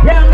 Yang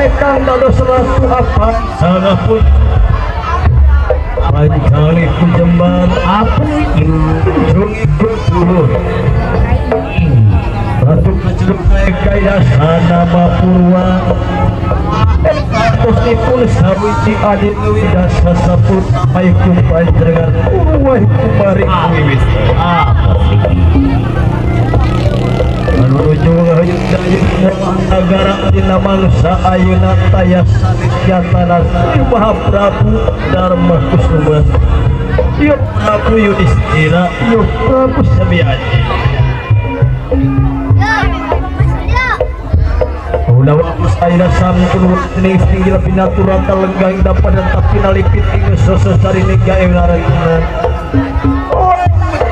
Kang dados ratu apa sangat pun pancali jembar api jungi dulur Ratu Kecil Kailasa nama Purwa Tosipun sawiji adi dasa sapun aikum panjenengan Purwa kumari wiwit menuju nagara dina mangsa ayeuna taya satyatana Sri Mahaprabu Dharma Kusuma Ieu Prabu Yudhistira ieu Prabu Sabyaji. Ulah ayeuna sampun ning singgil pinaturata lenggang dapat dan tapinalipit ing sososarine gae larangan.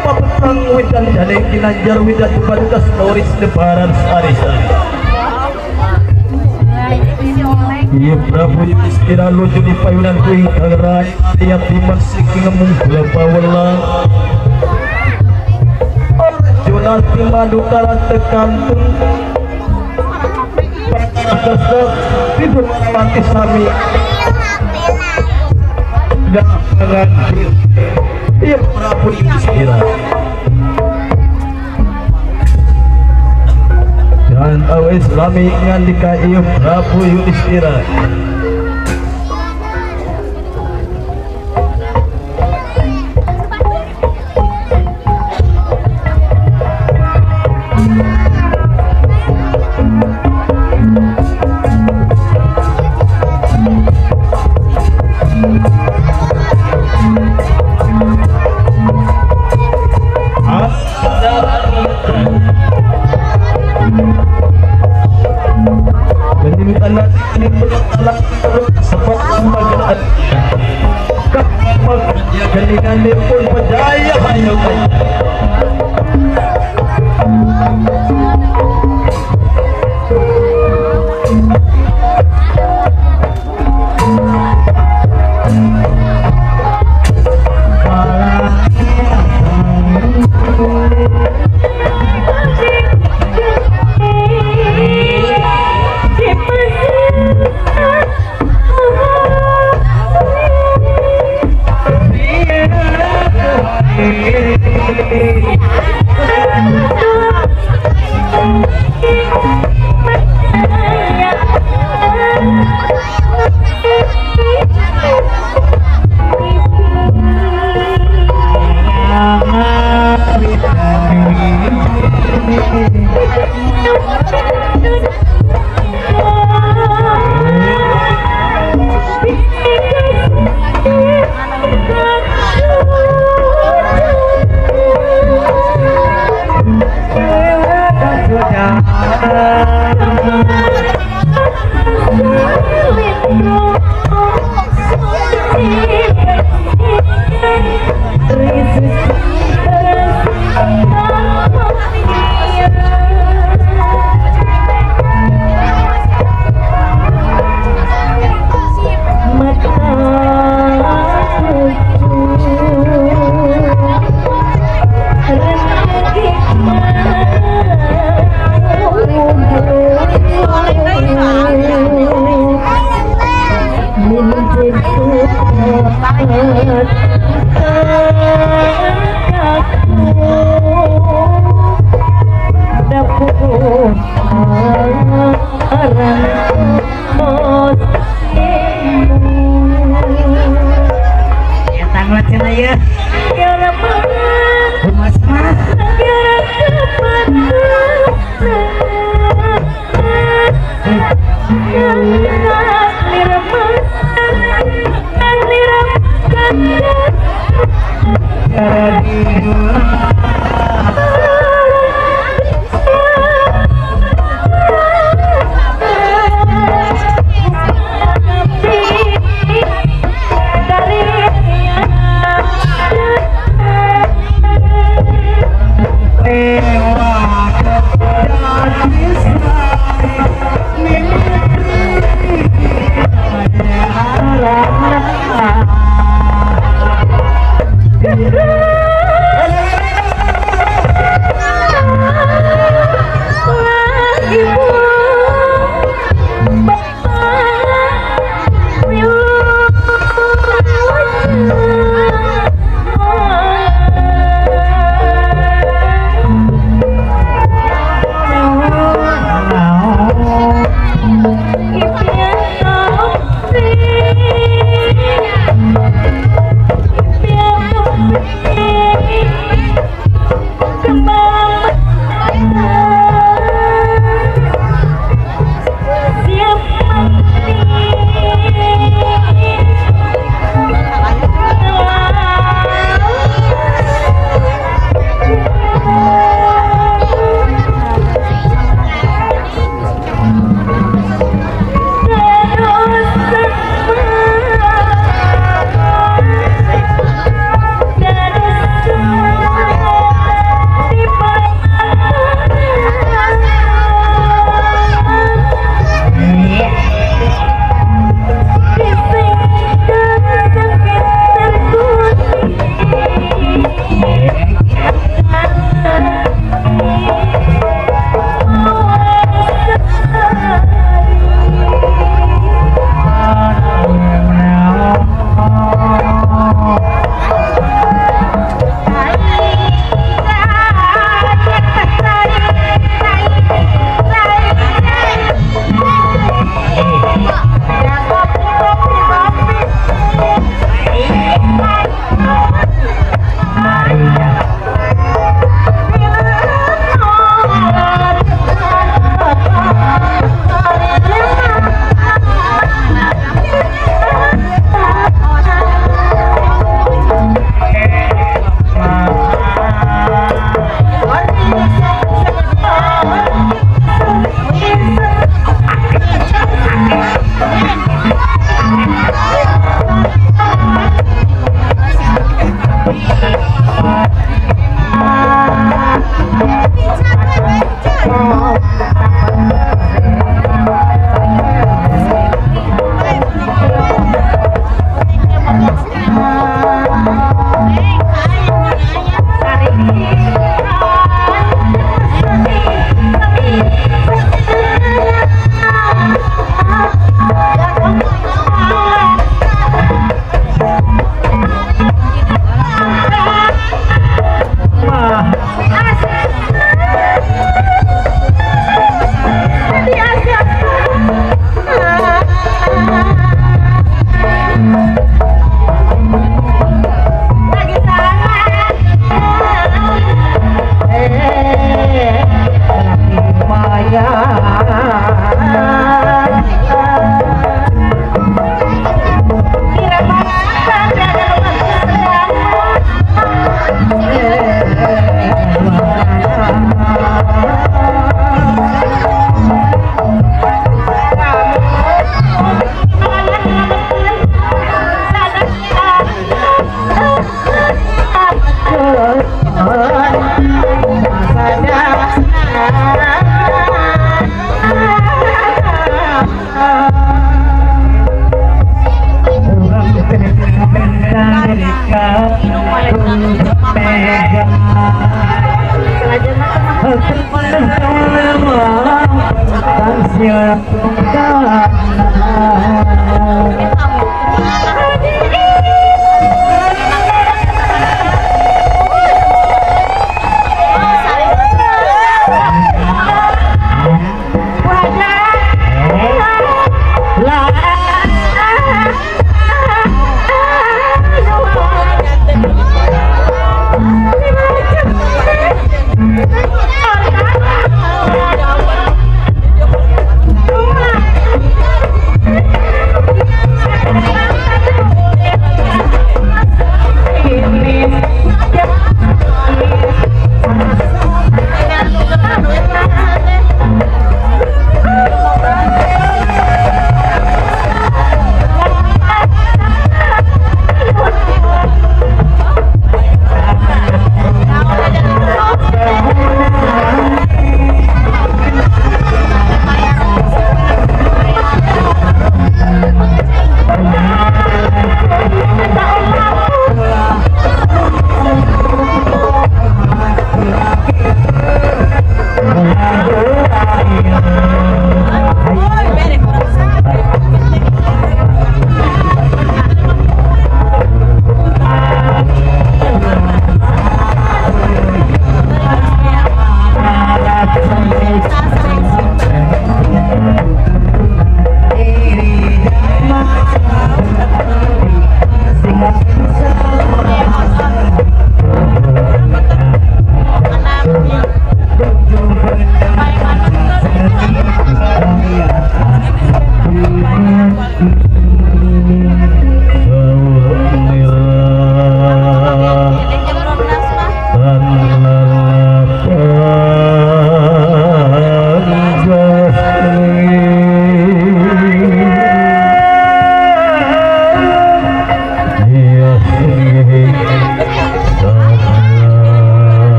Papetang widan jane kinanjar widan batas loris lebaran sari-sari. Ieu Prabu Yudhistira lucu di payunan kuing kang aya timan siki ngemung gula pawelang. Arjuna timandukaran tekantun Kesel tidur mati sami gapangan ieu Prabu Yudhistira. Dan awis lami ngandika ieu Prabu Yudhistira. Pun percaya hayo Dari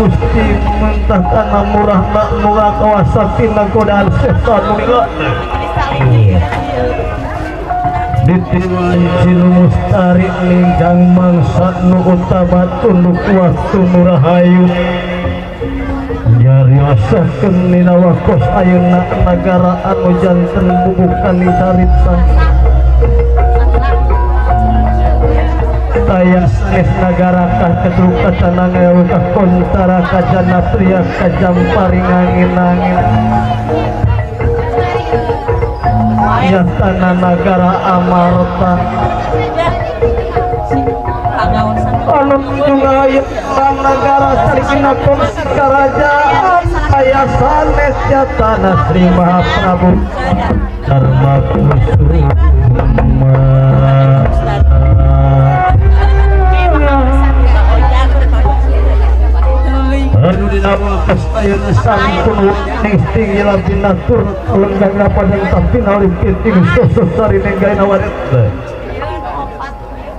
Gusti mentah kana murah murah kawasakti godaan setan munila ditiwan mustari ningjang mangsa nu utama tunduk waktu murahayu nyariosakeun nina wakos ayeuna nagara anu janten bubukan carita taya sanes nagara kah ketruk katanang kah kontara kajana pria kajam paringangin-angin yatana nagara amarta anu juga nagara sarikina kongsi kerajaan taya sanes yatana Sri Mahaprabu Dharma Kusuma.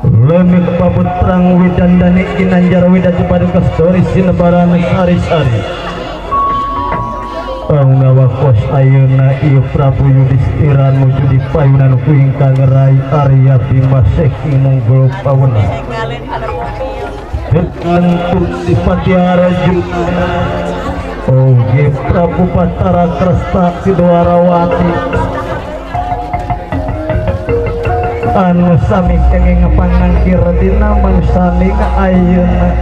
Lemik paputrang widandani ginanjar widati paduka stori sinebaran sari-sari Pangawakos ayeuna ieu Prabu Yudhistira nuju di payunan ku ingkang rai Arya Bima Seki Munggul Pawenang Dengan Dipati Arjuna Oge Prabu Batara Kresta Sidwarawati anu sami kenging panangkir dina manusaning ayeuna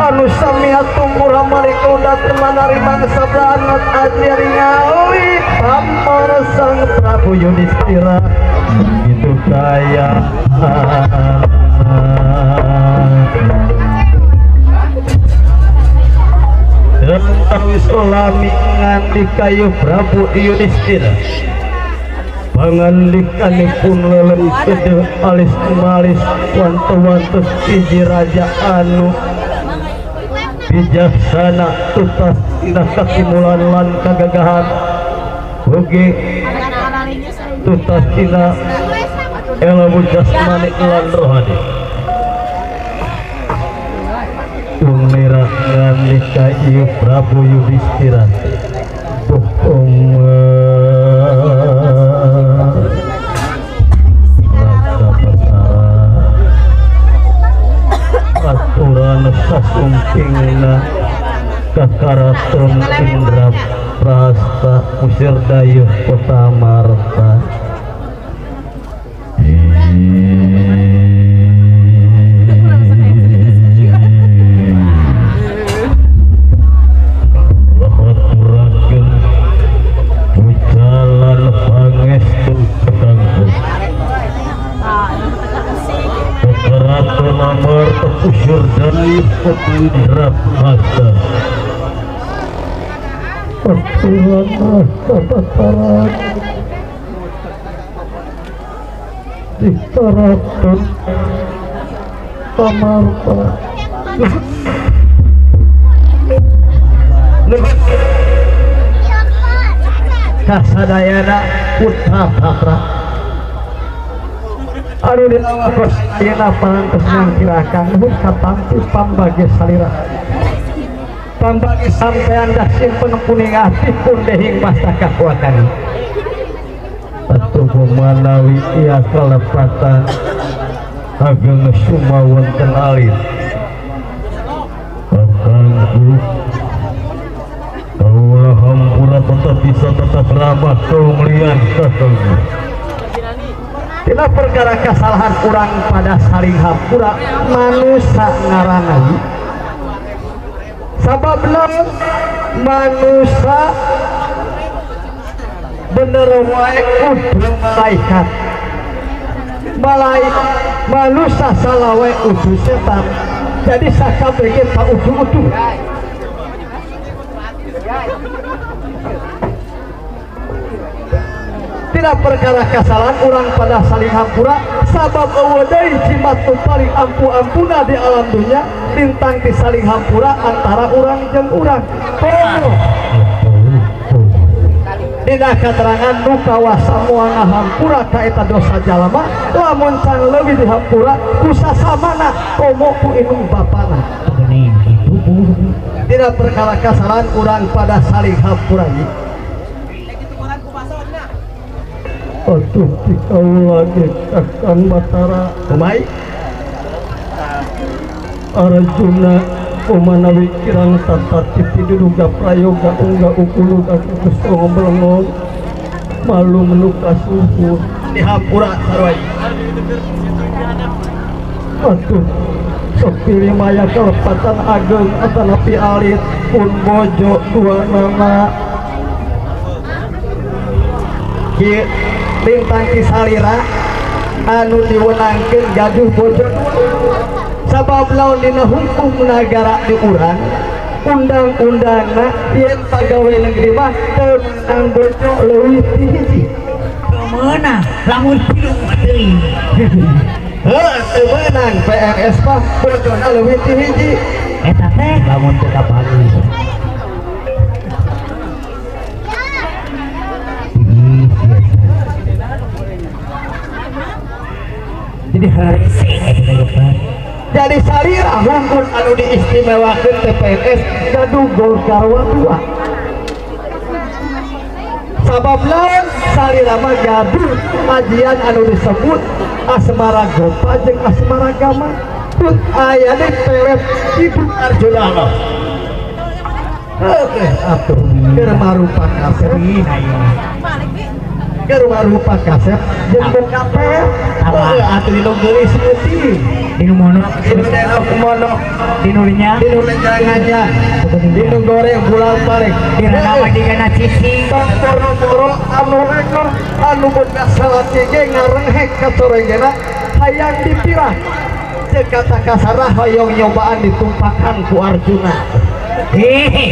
anu sami atumurah marikunda manarima sabdanat aji pamor sang Prabu Yudhistira itu kaya. wis lami ngandika ieu Prabu Yudhistira. Pangandikanipun leuleum kedeh alis malis wantu-wantu hiji raja anu bijaksana tutas dina katimulan lan kagagahan ugi tutas dina ilmu jasmani lan rohani. Tumira ngandika ieu Prabu Yudhistira aturan sasumpingna ka karaton Indra Prasta Kusir Dayeuh Kota Marta. Lakaturakeun pujalan pangestu kakangku Karaton Amarta Kusir Dayeuh Kota Indra Prasta. Aturan Batara di karaton Amarta. Kasadayana putra patra anu dilawakos ayeuna parantos mangkirakan nuhun katampi pambage salira pambage sampean dah simpen kuning ati pun dehing masa kakuatan. Atuh manawi ieu kalepatan ageng suma wonten alit kakangku kaulah hampura tetap bisa tetap ramah kaum lian kakangku. Tina perkara kesalahan urang pada saling hampura manusa ngaranna sabab lamun manusa bener wae kudu malaikat malaikat manusa salah wae kudu setan jadi sakabeh ge paudu-udu. Tidak perkara kesalahan orang pada saling hampura sabab eueuh deui jimat nu paling ampu-ampuna di alam dunia lintang ti saling hampura antara urang jeung urang. Oh. Dina katerangan nu kawasa moal ngahampura ka eta dosa jalma lamun can leuwih dihampura ku sasamana komo ku indung bapana. Tidak perkara kesalahan urang pada saling hampura. Aduh dikau lagi kakang Batara kumai Arjuna kumanawi kirang tata titi diduga prayoga unggah ukuluga kukus ngobrol malu menuka suhu dihampura sarwai. Aduh sepilih maya kelepatan ageng atanapi alit pun bojo dua nama kieu lintang kisalira anu diwenangkeun gaduh bojo sabab laun dina hukum nagara di urang undang-undangna yen pagawe negeri mah teu meunang bojo leuwih ti hiji teu meunang lamun tilu teuing heuh teu meunang PNS mah bojona leuwih ti hiji eta teh lamun teu kapanggih. Jadi harese jadi salira hukum anu diistimewakeun TPNS gaduh Golkar dua sabab lain salira mah gaduh ajian anu disebut asmara gopa jeung asmara gama tut aya di pelet Ibu Arjuna. Heuh atuh keur marupa kasep keur marupa kasep jeung boga pelet atuh dinu geulis leutik dinu monok dinu denok monok dinu nya dinu lenjangannya dinu goreng bulan balik dina nama digana cicing boro-boro anu rekor anu boga salaki ge ngarenghek ka sorengena hayang dipirah ceuk kata kasarah hoyong nyobaan ditumpakan ku Arjuna. Hehe.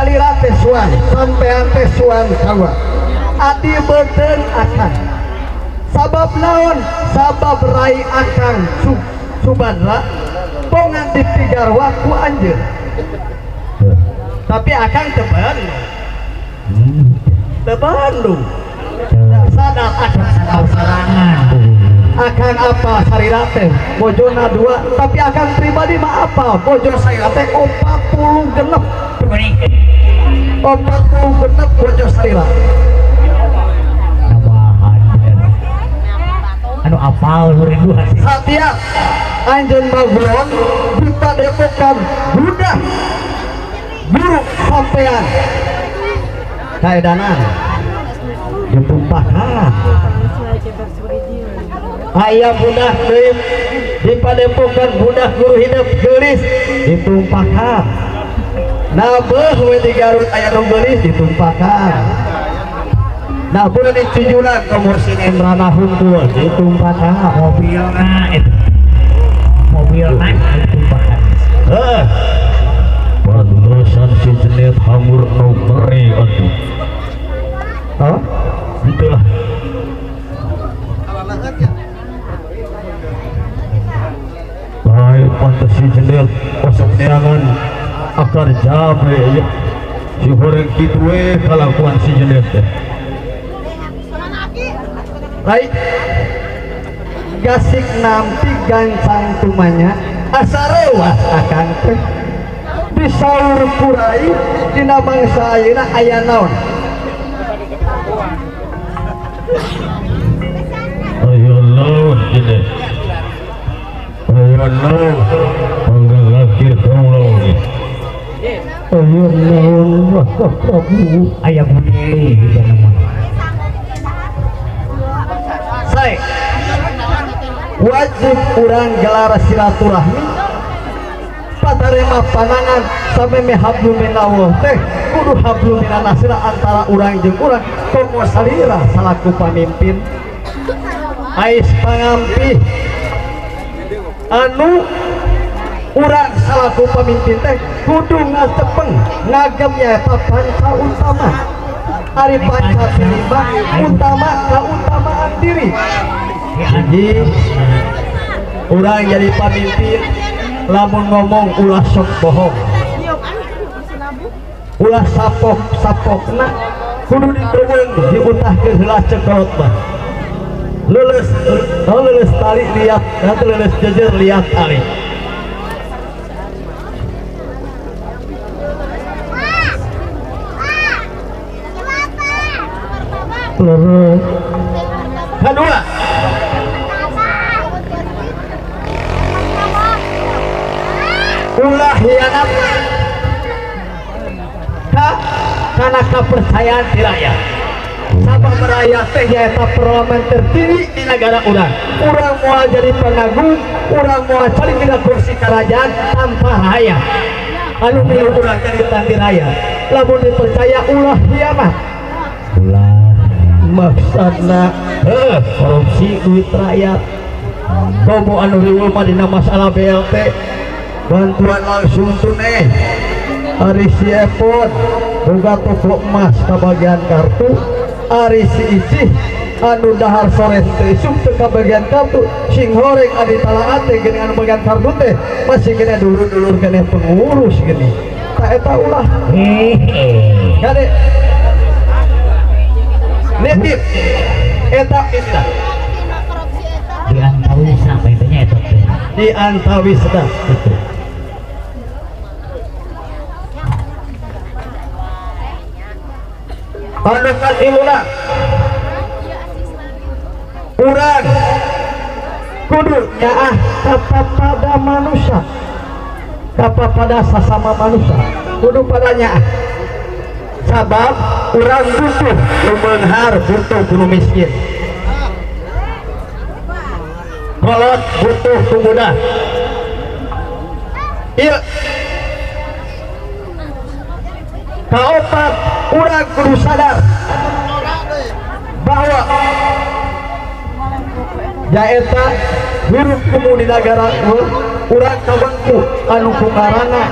Salira teh suan, sampean teh suan kawa. Adi beuteung akang. Sabab naon? Sabab rai akang Subadra bongan dipigarwa ku anjeun. Tapi akang teu bandung. Teu bandung. Sadar akang sorangan. Akang apa salira teh bojona dua, tapi akang pribadi mah apa? Bojo salira teh 46. 46 bojo salira. Nambahan bener. Anu apal nu rinduan. Satiap anjeun baguron di padepokan budak buruk sampean kaedanan ditumpahkan. Aya budak deui di padepokan budak guru hidup geulis ditumpahkan. Nabeuh we di Garut aya nu geulis ditumpahkan. Nabeuh di Cijulang komo Indra hungkul ditumpahkan. Mobilna itu. Mobilna ditumpahkan. Heuh. Pantesan si jenet hamur nu ngeri atuh. Hah? Itulah. Baik pantes si jenet osok neangan akar jabe ya. Si horeng kitu we kalakuan si jenet teh. Baik. Gasik nampi gancang tumanya asa rewas akang teh. Disaur kurai dina bangsa ayeuna aya naon? Ayo lawan jenet. Ayo naon mangga ngakir kaula oge. Ayo naon Raka Prabu aya budi kana mah. Sae. Wajib urang gelar silaturahmi patarema panangan sameme hablum minallah teh kudu hablum minannasira antara urang jeung urang komo salira salaku pamimpin ais pangampih anu urang salaku pamimpin teh kudu ngatepeng ngagem nyaeta panca utama ari panca tinimbang utama kautamaan diri. Jadi urang jadi pamimpin lamun ngomong ulah sok bohong, ulah sapok sapokna kudu dituweung diutahkeun heula cekolot mah. Leuleus leuleus tali liat, nanti leuleus jejer liat tali. Leres. Kedua, ulah hianat ka karena kepercayaan di rakyat. Sabab rakyat teh nyaeta parlemen tertinggi di negara urang. Urang moal jadi pengagum, urang moal calik dina kursi kerajaan tanpa rakyat. Anu milu urang jadi tanti rakyat. Lamun dipercaya ulah hianat. Ulah maksudna korupsi duit rakyat. Komo anu riweuh mah dina masalah BLT bantuan langsung tunai. Ari si Epon boga toko emas kabagian kartu, ari si Icih anu dahar sore teu isuk teu kabagian kartu, sing horeng adi talaat teh geuning anu bagian kartu teh masih kena dulur-dulur kena pengurus geuning. Ta eta ulah. Kade nitip eta inilah di antawis apa itunya eta teh di antawis dah gitu. Anu katiluna urang kudu nyaah kepada manusia, kepada sesama manusia, kudu pada nyaah. Sabab urang butuh nu beunghar, butuh ku miskin, kolot butuh ku budak. Ieu kaopat urang kudu sadar bahwa Nyaeta hirup kumu di nagara urang kabangku anu kungarana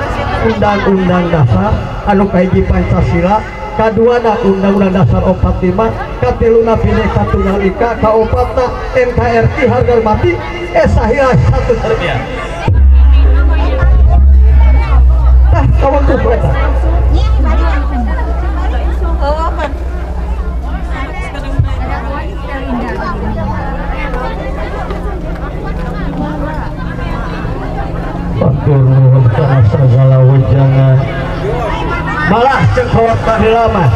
Undang-Undang Dasar anu kahiji Pancasila, kaduana Undang-Undang Dasar 45, katiluna Bhinneka Tunggal Ika, kaopatna NKRI harga mati, sahila satu terbiah. Tah kabangku eta. Nuhun kana sagala wejangan. Malah cek kolot baheula mah.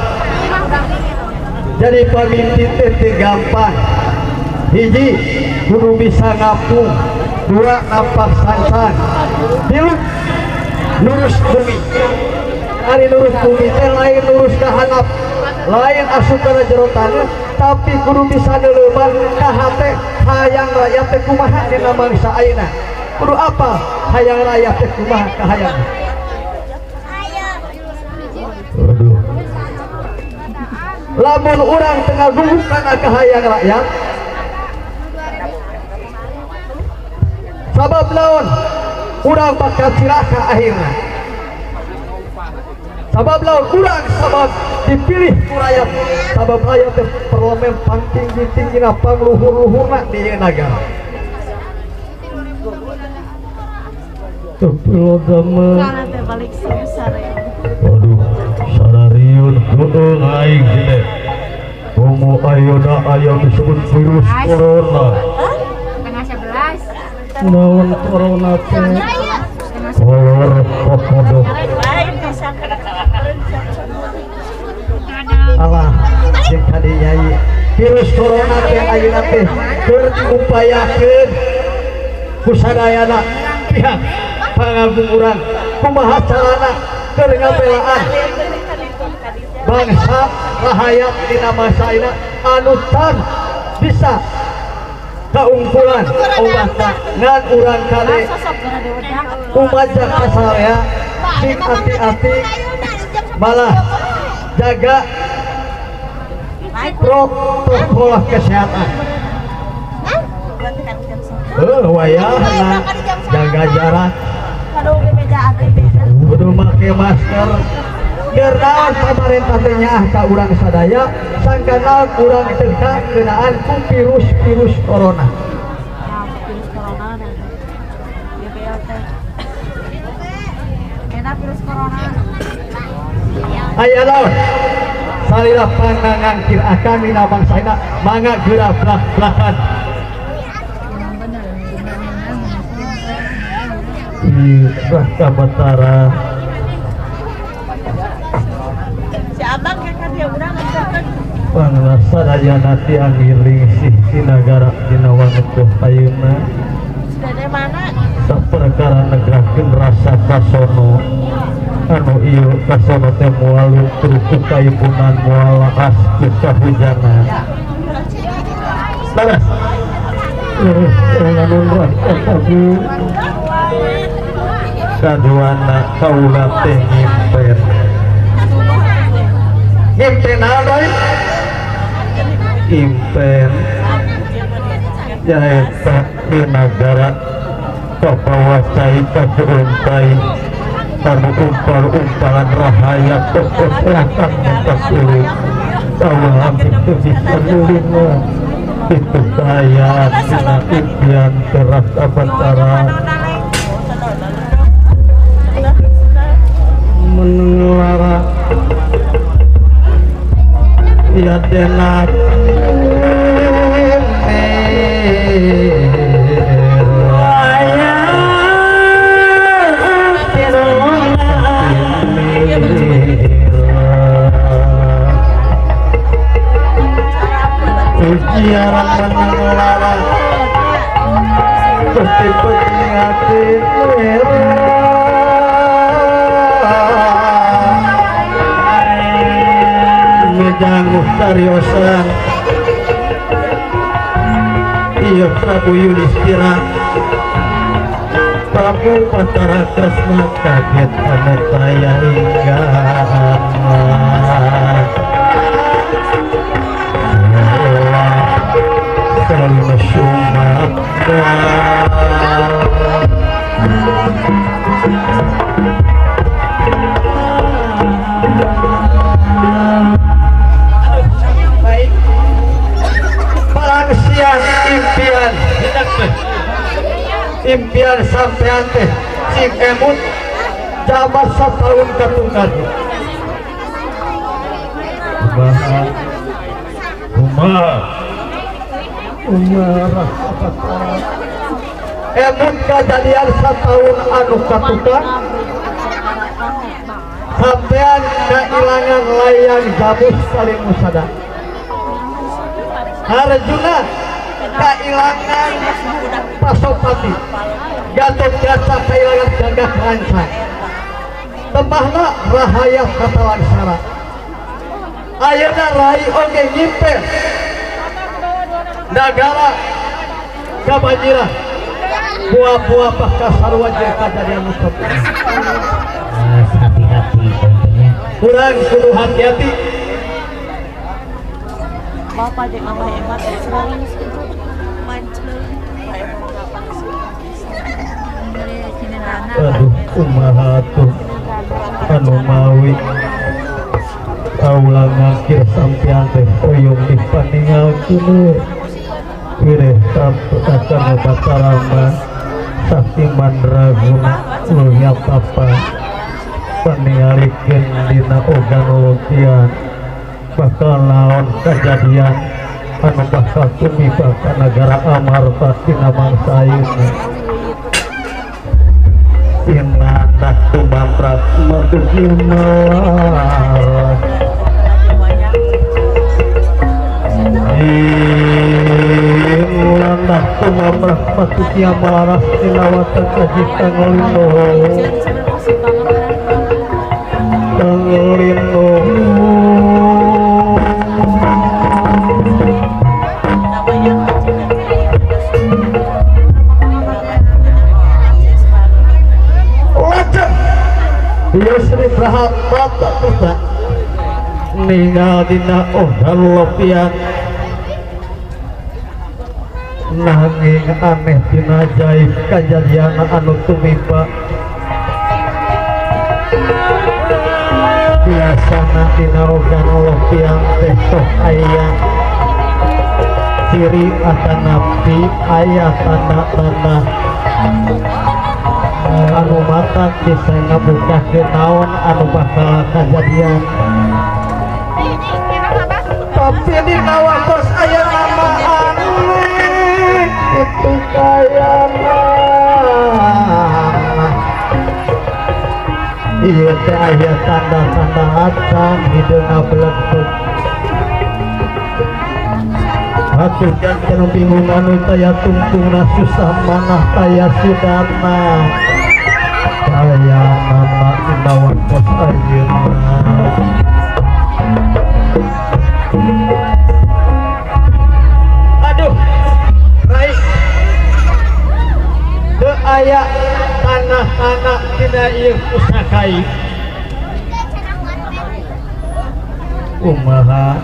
Jadi pamimpin teh teu gampang. Hiji kudu bisa ngapung, dua napak sancan, tilu lurus bumi. Ari lurus bumi teh lain lurus ka handap, lain asup kana jero taneuh, tapi kudu bisa neuleuman ka hate hayang rakyat teh kumaha dina mangsa ayeuna. Kudu apa hayang rakyat teh kumaha ka hayang. Aduh. Lamun urang tengah gugup kana kahayang rakyat, sabab naon urang bakal cilaka akhirna. Sabab naon urang sabab dipilih ku rakyat, sabab rakyat teh parlemen pangtinggi-tinggina pangluhur-luhurna di ieu nagara. Aduh, sarariun heueung aing teh. Komo ayeuna aya disebut virus corona. 10:30. Naon corona teh? Kolor kokodo. Alah, jeung kadi nyai. Virus corona teh ayeuna teh keur diupayakeun ku sadayana pihak pangagung urang kumaha carana keur ngabelaan bangsa rahayat dina masa ayeuna anu tan bisa kaungkulan obatna ngan urang kade kumaja kasarea sing ati-ati malah jaga protokol kesehatan. Wayahna jaga jarak, kudu make masker. Keur naon pamarentah teh nyaah ka urang sadaya, sangka naon urang teu kakeunaan ku virus-virus corona. Virus corona GPL teh. Enak virus corona. Aya naon? Salira panangangkir akan dina bangsa ayeuna mangga geura blak-blakan. Ieu Raka Batara. Si abang kan dia urang nganterkeun. Pangna sadayana tiang ngiling sih sinagara dina wangetuh ayeuna. Dari mana? Saperkara negrakeun rasa kasono. Anu ieu kasono teh moal luntur ku kaibunan moal laas ku kahujanan. Leres. Leres anu Prabu. Kaduana kaula teh ngimpen. Ngimpen naon deui? Impen nyaeta di nagara kabawa cai kageuntai anu umpal-umpalan rahayat kokoplakan mentas urip sawah hampir teu bisa nulungan itu kaayaan dina impian teras Batara mengelara ya denat ujian mengelara peti hati Mejanguh cariosan Iya Prabu Yudhistira Prabu Batara Kresna kaget anu taya hingga Selalu Impian sampean teh cing emut jabat satahun katungkat. Kumaha kumaha kumaha emut kajadian satahun anu katukang sampean kailangan layang jabus saling musada. Arjuna kailangan Pasopati, Gatot Kaca kailangan Gagah Rancang, tembahna Rahaya Katalangsara. Ayeuna rai oge nyimpen nagara kabanjiran buah-buah pakasarua jeung kajadian nu hati-hati tentunya. Kurang kudu hati-hati. Bapak jeung abah emat serius gitu. Aduh kumaha tuh anu mawi kaula ngangkir sampean teh hoyong dipaningalkeun wireh akan Batara mah sakti mandraguna luhya papa paningalikeun dina ogan-ogian bakal naon kajadian anu bakal tumiba ka nagara Amarta dina mangsa ayeuna. Inna tumamrat magdimar Inna tumamrat magdimar tilawatan kajita ngolino ngolino. Yusri Prahat Bapak Putra ninggal dina ogan lopian nanging aneh dina ajaib kajadian anu tumiba biasana dina ogan lopian teh sok aya ciri atanapi aya tanda-tanda anu mata bisa ngabukakeun naon anu bakal kajadian. Tapi dina waktos aya nama aneh itu kayana ieu teh aya tanda-tanda acan hideungna belegbeug. Atuh janten bingung anu taya tungtungna susah manah taya sidana kaya nama dina waktos ayeuna. Aduh rai teu aya tanah-tanah dina ieu pusakai kumaha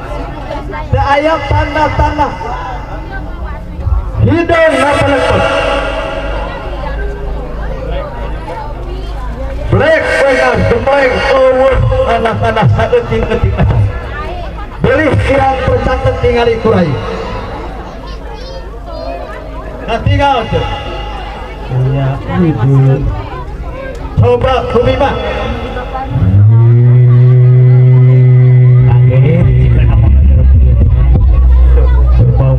teu aya tanda-tanda hideung ngabelegbeug brek wenang gembleng eueuh anak-anak saeuting-euting acan belih kirang percanten tingali kurai katinggal teu nya hideung coba kumima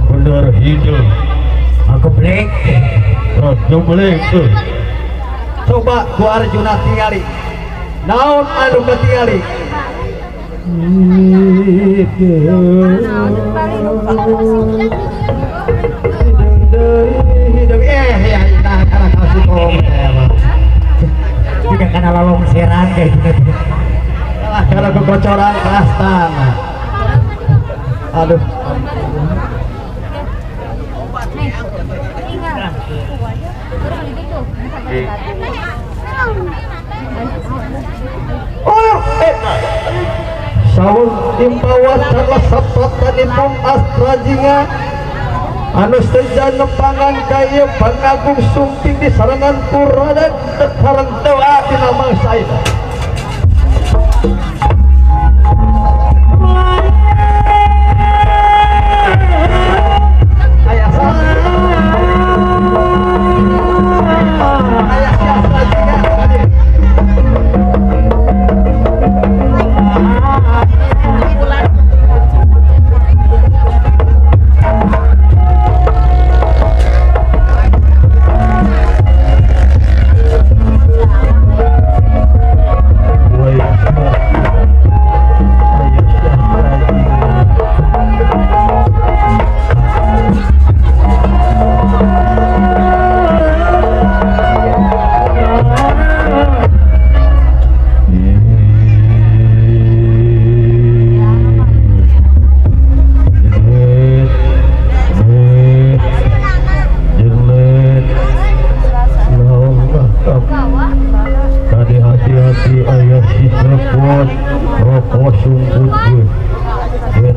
bener hideung aku blek geblek tuh. Coba ku Arjuna tingali naon anu katingali hideung eh ya nah kana kasih komen tidak kana lalongseran kayak gitu lah kana kebocoran kastana. Aduh oh sawung impawa sarla sapatanipun astrajinga anu seja nepangan kaya pangagung sumping di sarangan purada sareng doa dina mangsa ieu. Aya salah.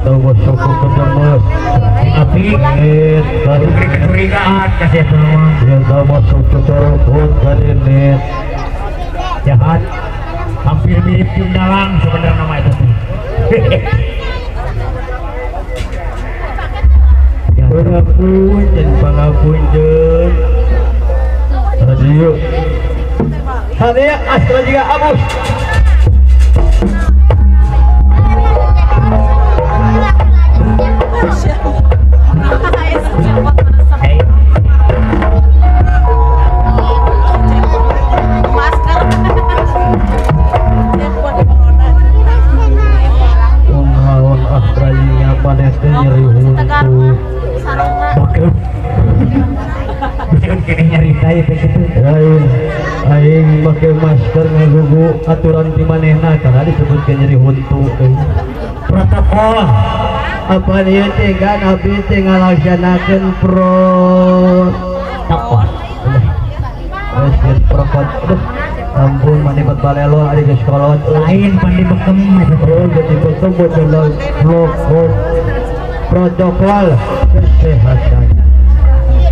Eta mah sok kedemes. Api Eta kecurigaan kasih eta mah. Eta mah sok cocorokot ka nenek. Jahat. Hampir mirip Jung Dalang sebenarnya nama itu teh. Pangapunten, pangapunten. Hadieu. Hadieu Astra juga Abus. Hey. Masker. Kunaon Astra juga maneh teh nyeri huntu. Bakeup. Bisa kene nyarita ieu teh kitu. Lain aing make masker ngagugu aturan ti manehna karena disebutkeun nyeri huntu. Protokol. Apa ieu teh kan abdi teh ngalaksanakeun protokol. Geus protokol. Aduh, ampun maneh bat balelo ari geus kolot. Lain pan dibekem eta teh. Oh, geus dibekem bodoh protokol. Protokol kesehatan.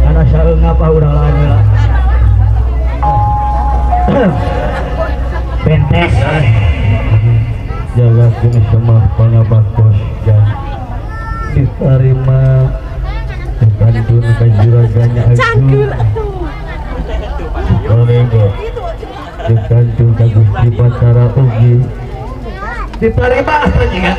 Karena saeungap ah urang lain heula. Bentes. Jaga kini semua pangabaktos dan diterima dikantun ka juraganya Canggul agung. atuh. Dikantun ka Gusti Batara ugi. Diterima Astra juga.